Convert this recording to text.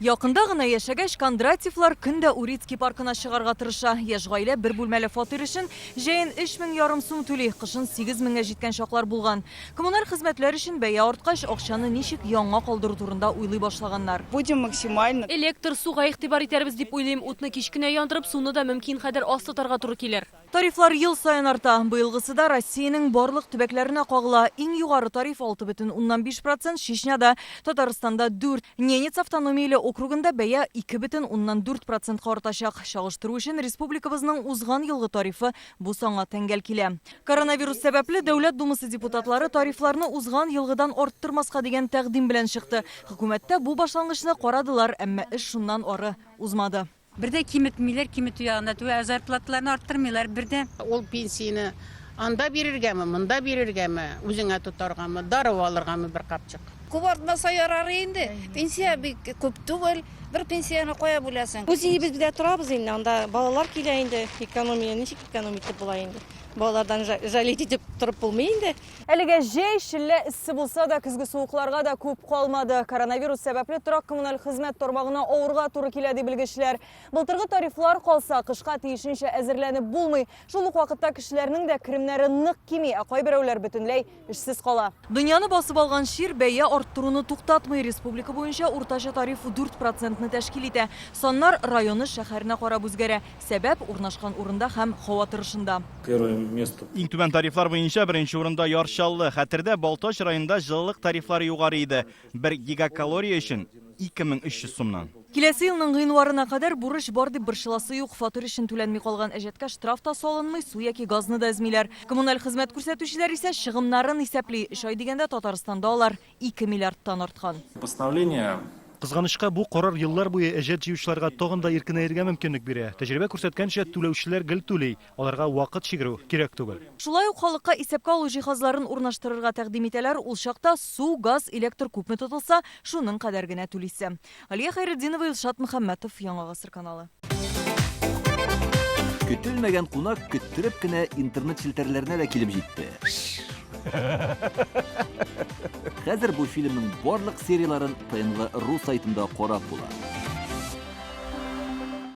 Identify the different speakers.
Speaker 1: Якында гына яшәгәч, Кондратьевлар көн дә Урицкий паркына чыгарга тырыша. Яшь гаилә бер бүлмәле фатир өчен җәен өч мең ярым сум түли, кышын сигез меңгә җиткән чаклар булган. Коммуналь хезмәтләр өчен бәя арткач, акчаны ничек яңа калдыру турында уйлый башлаганнар.
Speaker 2: Будем максимально.
Speaker 3: Электр, суга игътибар итәрбез дип уйлыйм. Утны кич кенә яндырып, суны да мөмкин кадәр аз тотарга туры килер.
Speaker 1: Тарифлар ел саен арта. Быелгысы да Россиянең барлык төбәкләренә кагыла. Иң югары тариф 6,5 процент Чечняда, Татарстанда, дүрт. Ненец автономияле округында бәя 2,4 процентка артачак. Чагыштыру өчен, республикабызның узган елгы тарифы бу санга тәңгәл килә. Коронавирус сәбәпле, Дәүләт Думасы депутатлары тарифларны узган елгыдан арттырмаска дигән тәкъдим белән чыкты. Хөкүмәттә бу башлангычны карадылар, әмма эш шуннан ары узмады.
Speaker 4: Бер дә киметмиләр, киметү ягында түгел, ә зарплаталарны арттырмыйлар бер дә.
Speaker 5: Ул пенсияне анда бирергәме, монда бирергәме, үзеңә тотаргамы, дару алыргамы бер капчык.
Speaker 6: Күп артмаса ярар инде. Пенсия бик күп түгел. Бер пенсияне кая бүләсең?
Speaker 7: Үз өебездә торабыз инде, анда балалар килә инде, экономия ничек экономить итеп була инде? Балалардан жалеть итеп торып булмый инде.
Speaker 1: Әлегә җәй, челлә эссе булса да, көзге суыкларга да күп калмады. Коронавирус сәбәпле торак-коммуналь хезмәт тармагына авырга туры килә, ди белгечләр. Былтыргы тарифлар калса, кышка тиешенчә әзерләнеп булмый. Шул ук вакытта кешеләрнең дә керемнәре нык кими, ә кайберәүләр бөтенләй эшсез кала. Дөньяны басып алган чир бәя арттыруны туктатмый. Республика буенча уртача тариф 4 процентны тәшкил итә. Саннар районы, шәһәренә карап үзгәрә. Сәбәп, урнашкан урында һәм һава торышында.
Speaker 8: Первое место.
Speaker 9: Иң түбән тарифлар буенча беренче урында Яр Чаллы. Хәтердә, Балтач районында җылылык тарифлары югары иде, бер гигакалория өчен 2300 сумнан.
Speaker 1: Киләсе елның гыйнварына кадәр бурыч бар дип борчыласы юк. Фатир өчен түләнми калган әҗәткә штраф та салынмый, су яки газны да өзмиләр. Коммуналь хезмәт күрсәтүчеләр исә чыгымнарын исәпли. Өч ай дигәндә Татарстанда алар 2 миллиардтан арткан.
Speaker 8: Постановление.
Speaker 10: Кызганычка, бу карар еллар буе әҗәт җыючыларга тагын да иркенәергә мөмкинлек бирә. Тәҗрибә күрсәткәнчә, түләүчеләр гел түли, аларга вакыт чигерү кирәк түгел.
Speaker 1: Шулай ук халыкка исәпкә алу җиһазларын урнаштырырга тәкъдим итәләр, ул чакта су, газ, электр күпме тотылса, шуның кадәр генә түлисе. Алия Хәйретдинова, Илшат Мөхәммәтов, Яңа Гасыр каналы.
Speaker 11: Көтелмәгән кунак көттереп кенә интернет челтәрләренә дә килеп җитте. Хәзер бу фильмның барлык серияләрен ТНВ.ру сайтында карап була.